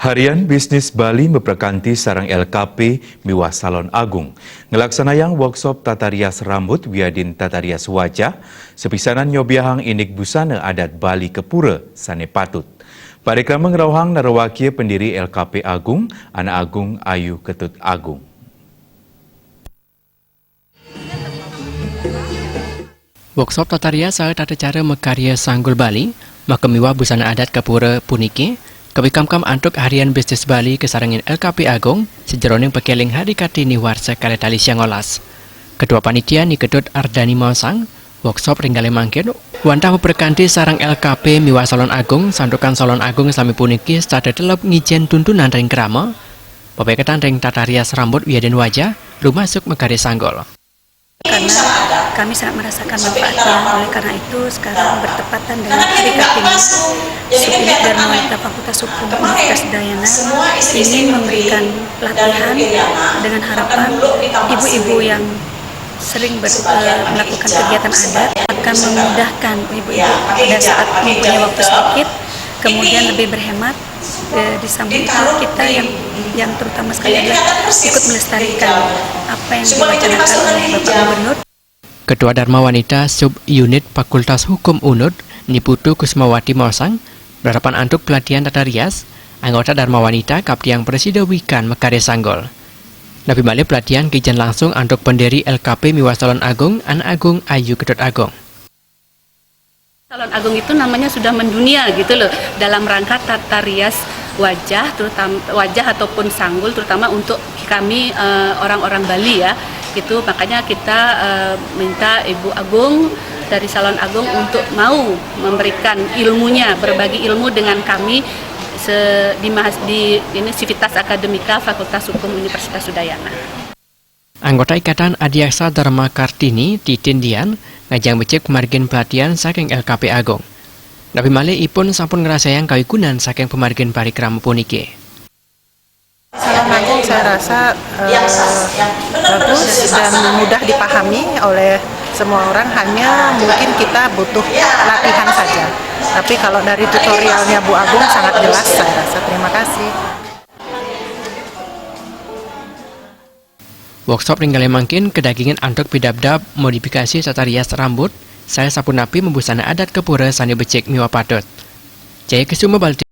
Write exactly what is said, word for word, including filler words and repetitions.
Harian Bisnis Bali maprakanti sareng L K P miwah Salon Agung nglaksanayang workshop tata rias rambut wiadin tata rias wajah, sapisanan nyobiahang indik busana adat Bali ka pura sané patut. Parikrama ngrauhang narawakia pendiri L K P Agung, Ana Agung Ayu Ketut Agung. Workshop tata rias saha tata cara makarya Sanggul Bali, maka miwah busana adat ka pura puniki, kapikamkam antuk Harian Bisnis Bali kasarengin L K P Agung, sajeroning pakeling Hari Kartini warsa kalih tali sangolas. Ketua Panitia Ni Ketut Ardani maosang, workshop ring kalih mangkin, wantah maprakanti sareng L K P miwah Salon Agung, santukan Salon Agung sami puniki setata teleb ngicén tuntunan ring krama, papeketan ring tata rias rambut wiadin wajah, lumasuk makarya Sanggul. Karena kami sangat merasakan manfaatnya. Oleh karena itu, sekarang bertepatan dengan Hari Kartini, Subunit Dharma Wanita Fakultas Hukum Universitas Udayana ingin memberikan pelatihan dengan harapan ibu-ibu yang sering ber- eh, melakukan kegiatan adat akan memudahkan ibu-ibu pada saat mempunyai waktu sedikit, kemudian lebih berhemat. Eh, di samping itu, kita yang yang terutama sekali adalah ikut melestarikan apa yang diwacanakan oleh Bapak Gubernur. Ketua Dharma Wanita Sub Unit Fakultas Hukum Unud, Ni Putu Kusmawati maosang, berharapan antuk pelatihan tata rias, anggota Dharma Wanita kaptiang prasida wikan makarya Sanggul. Napi malih pelatihan kicén langsung antuk pendiri L K P miwah Salon Agung, Ana Agung Ayu Ketut Agung. Salon Agung itu namanya sudah mendunia gitu loh, dalam rangka tata rias wajah, terutama wajah ataupun sanggul, terutama untuk kami, eh, orang-orang Bali ya. Gitu, makanya kita, eh, minta Ibu Agung dari Salon Agung untuk mau memberikan ilmunya, berbagi ilmu dengan kami se- di, mahas- di ini Sivitas Akademika Fakultas Hukum Universitas Udayana. Anggota Ikatan Adiaksa Dharma Kartini, Titin Dian, ngajeng becik pamargin pelatihan saking L K P Agung. Napi malih ipun sampun ngrasayang kawigunan saking pamargin parikrama puniki. Salon Agung saya rasa, eh, bagus dan mudah dipahami oleh semua orang, hanya mungkin kita butuh latihan saja. Tapi kalau dari tutorialnya Bu Agung sangat jelas saya rasa. Terima kasih. Workshop ring kalih mangkin kadagingan antuk pidabdab, modifikasi tata rias rambut, saha sapunapi mabusana adat ka pura sané becik miwah patut. Jaya Kesuma Balti.